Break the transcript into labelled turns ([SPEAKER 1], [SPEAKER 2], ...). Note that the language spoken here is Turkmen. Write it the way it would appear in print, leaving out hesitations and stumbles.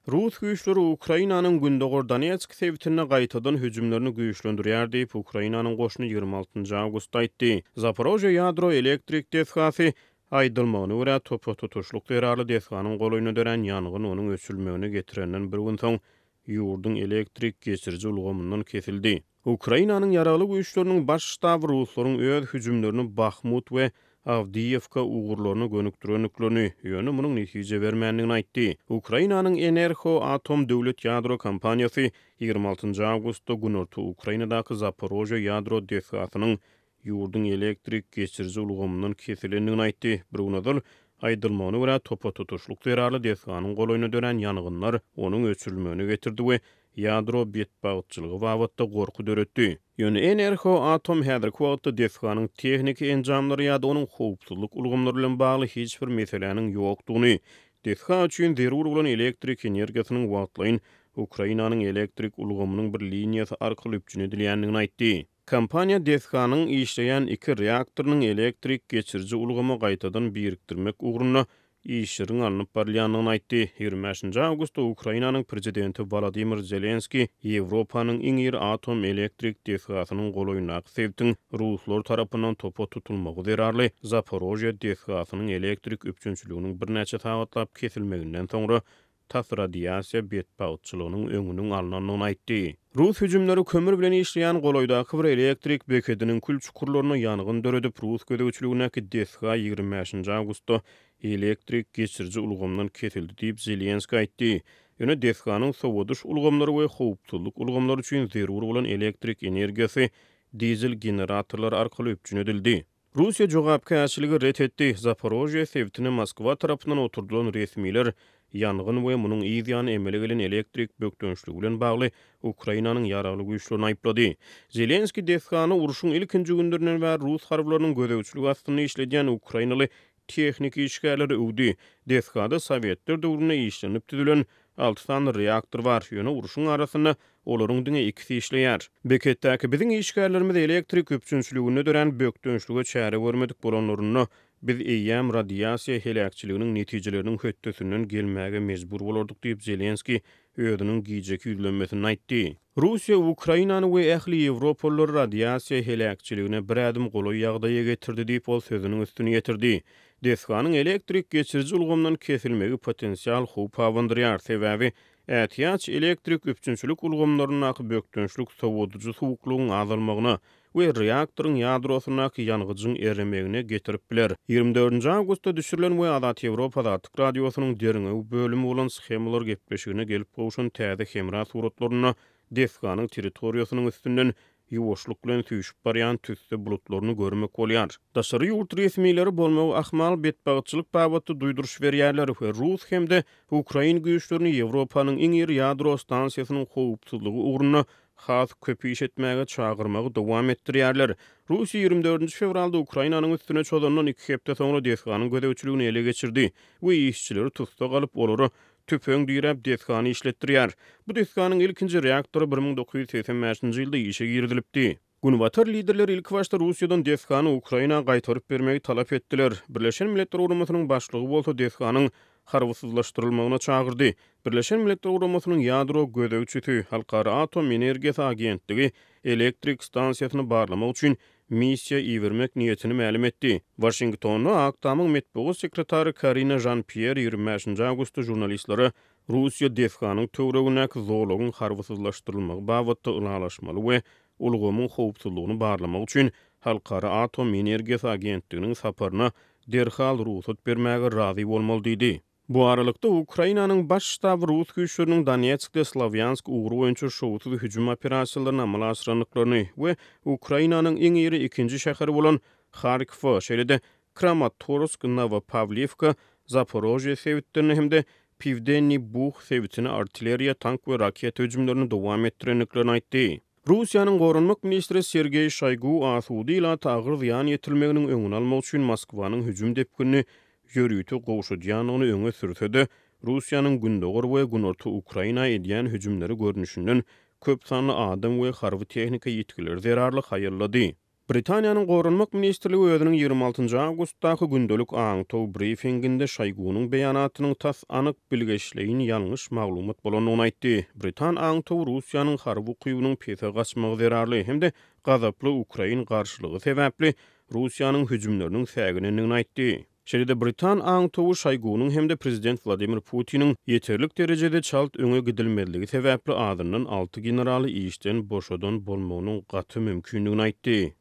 [SPEAKER 1] Rus güýçleri Ukrainanyň gündogar Donetsk sebitinde gaýtadan hüjümlerini güýçlendirýär diýip, Ukrainanyň goşuny 26 awgustda aýtdy. Zaporožýe ýadro elektrik desgasy, aýdylmagyna görä, topa tutuşlyk zerarly desganyň golaýynda dörän ýangyn onuň öçürilmegine getirenden bir gün soň ýurduň elektrik geçiriji ulgamyndan kesildi. Ukrainanyň Ýaragly Güýçleriniň Baş ştaby ruslaryň öz hüjümlerini Bahmut we Awdiýewka ugurlaryna gönükdirendiklerini, ýöne munuň netije bermändigini aýtdy. Ukrainanyň Enerhoatom döwlet ýadro kompaniýasy 26 awgustda günorta Ukrainadaky Zaporožýe ýadro desgasynyň ýurduň elektrik geçiriji ulgamyndan kesilendigini aýtdy. Bir gün ozal, aýdylmagyna görä, topa tutuşlyk zerarly desganyň golaýynda dörän ýangynlar onuň öçürilmegine getirdi we ýadro betbagtçylygy babatda gorky döretdi. Ýöne Enerhoatom häzirki wagtda desganyň tehniki enjamlary ýa-da onuň howpsuzlyk ulgamlary bilen bagly hiç bir meseläniň ýokdugyny, desga üçin zerur bolan elektrik energiýasynyň wagtlaýyn Ukrainanyň elektrik ulgamynyň bir liniýasy arkaly üpjün edilýändigini aýtdy. Kompaniýa desganyň işleýän iki reaktorynyň elektrik geçiriji ulgama gaýtadan birikdirmek ugrunda işleriň alnyp barylýandygyny aýtdy. 25 awgustda Ukrainanyň Prezidenti Wolodymyr Zelenskiý Ýewropanyň iň iri atom elektrik desgasynyň golaýyndaky sebitiň ruslar tarapyndan topa tutulmagy zerarly Zaporožýe desgasynyň elektrik üpjünçiliginiň birnäçe sagatlap kesilmeginden soňra tas radiasiýa betbagtçylygynyň öňüniň alnandygyny aýtdy. Rus hüjümleri kömür bilen işleýän golaýdaky bir elektrik bekediniň kül çukurlarynda ýangyn döredip, rus gözegçiligindäki desga 25 awgustda elektrik geçiriji ulgamdan kesildi diýip, Zelenskiý aýtdy. Ýöne desganyň sowadyş ulgamlary we howpsuzlyk ulgamlary üçin zerur bolan elektrik energiýasy dizel generatorlary arkaly üpjün edildi. Russiýa jogapkärçiligi ret etdi. Zaporožýe sebitine Moskwa tarapyndan oturdylan resmiler ýangyn we munuň yz ýany emele gelen elektrik bökdençligi bilen bagly Ukrainanyň ýaragly güýçlerini aýyplady. Zelenskiý desgany urşuň ilkinji günlerinden bäri rus harbylarynyň gözegçiligi astynda işledýän ukrainaly tehniki işgärleri öwdi. Desgada sowetler döwründe işlenip düzülen alty sany reaktor bar, ýöne urşuň arasynda olaryň diňe ikisi işleýär. Beketdäki biziň işgärlerimiz elektrik üpjünçiliginde dörän bökdençlige çäre görmedik bolanlarynda, biz eýýäm radiasiýa heläkçiliginiň netijeleriniň hötdesinden gelmäge mejbur bolardyk diýip, Zelenskiý özüniň gijeki ýüzlenmesinde aýtdy. Russiýa Ukrainany we ähli ýewropalylary radiasiýa heläkçiligine bir ädim golaý ýagdaýa getirdi diýip, ol sözüniň üstüni ýetirdi. Desganyň elektrik geçiriji ulgamdan kesilmegi potensial howp abandyrýar, sebäbi ätiýaç elektrik üpjünçilik ulgamlaryndaky bökdençlik sowadyjy suwuklygyň azalmagyna we reaktoryň ýadrosyndaky ýangyjyň eremegine getirip biler. 24 awgustda düşürilen we Azat Ýewropa Azatlyk Radiosynyň derňew bölümi bolan Shemalar gepleşigine gelip gowşan täze hemra suratlarynda desganyň territoriýasynyň üstünden ýuwaşlyk bilen süýşüp barýan tüsse bulutlaryny görmek bolýar. Daşary ýurt resmileri bolmagy ahmal betbagtçylyk babatda duýduryş berýärler we rus hem-de ukrain güýçlerini Ýewropanyň iň iri ýadro stansiýasynyň howpsuzlygy ugrunda has köp iş etmäge çagyrmagy dowam etdirýärler. Russiýa 24 fewralda Ukrainanyň üstüne çozandan iki hepde soňra desganyň gözegçiligini ele geçirdi we işçileri tussag alyp, olara tüpeň diräp desgany işletdirýär. Bu desganyň ilkinji reaktory 1985-nji ýylda işe girizilipdi. Günbatar liderleri ilkibaşda Russiýadan desgany Ukraina gaýtaryp bermegi talap etdiler. Birleşen Milletler Guramasynyň başlygy bolsa desganyň harbysyzlaşdyrylmagyna çagyrdy. Birleşen Milletler Guramasynyň ýadro gözegçisi, Halkara atom energiýasy agentligi elektrik stansiýasyny barlamak üçin missiýa ibermek niýetini mälim etdi. Waşingtonda Ak Tamyň metbugat sekretary Karina Žan-Pýer 25 awgustda žurnalistlere Russiýa desganyň töweregindäki zolagyň harbysyzlaşdyrylmagy babatda ylalaşmaly we ulgamyň howpsuzlygyny barlamak üçin Halkara atom energiýasy agentliginiň saparyna derhal rugsat bermäge razy bolmaly diýdi. Bu aralykda, Ukrainanyň Baş ştaby rus güýçleriniň Donetskde Slowýansk ugry boýunça şowsuz hüjüm operasiýalaryny amala aşyrandyklaryny we Ukrainanyň iň iri ikinji şäheri bolan Harkowa, şeýle-de Kramatorsk, Nowopawliwka, Zaporožýe sebitlerine hem-de Piwdenniý Buh sebitine artilleriýa, tank we raketa hüjümlerini dowam etdirendiklerini aýtdy. Russiýanyň goranmak ministri Sergeý Şoýgu asuda ilata agyr zyýan ýetirilmeginiň öňüni almak üçin Moskwanyň hüjüm depginini ýörite gowşadýandygyny öňe sürse-de, Russiýanyň gündogar we günorta Ukraina edýän hüjümleri görnüşinden köp sanly adam we harby tehnika ýitgileri zerarly haýallady. Britaniýanyň Goranmak ministrligi özüniň 26 njy awgustdaky gündelik aňtaw brifinginde Şoýgunyň beýanatynyň tas anyk bilgeşleýin ýalňyş maglumat bolandygyny aýtdy. Britan aňtawy Russiýanyň harby ukybynyň pese gaçmagy zerarly hem-de gazaply ukrain garşylygy sebäpli Russiýanyň hüjümleriniň säginendigini aýtdy. Şeýle-de britan aňtawy Şoýgunyň hem-de prezident Wladimir Putiniň ýeterlik derejede çalt öňe gidilmezligi sebäpli azyndan alty generaly işden boşadan bolmagynyň gaty mümkindigini aýtdy.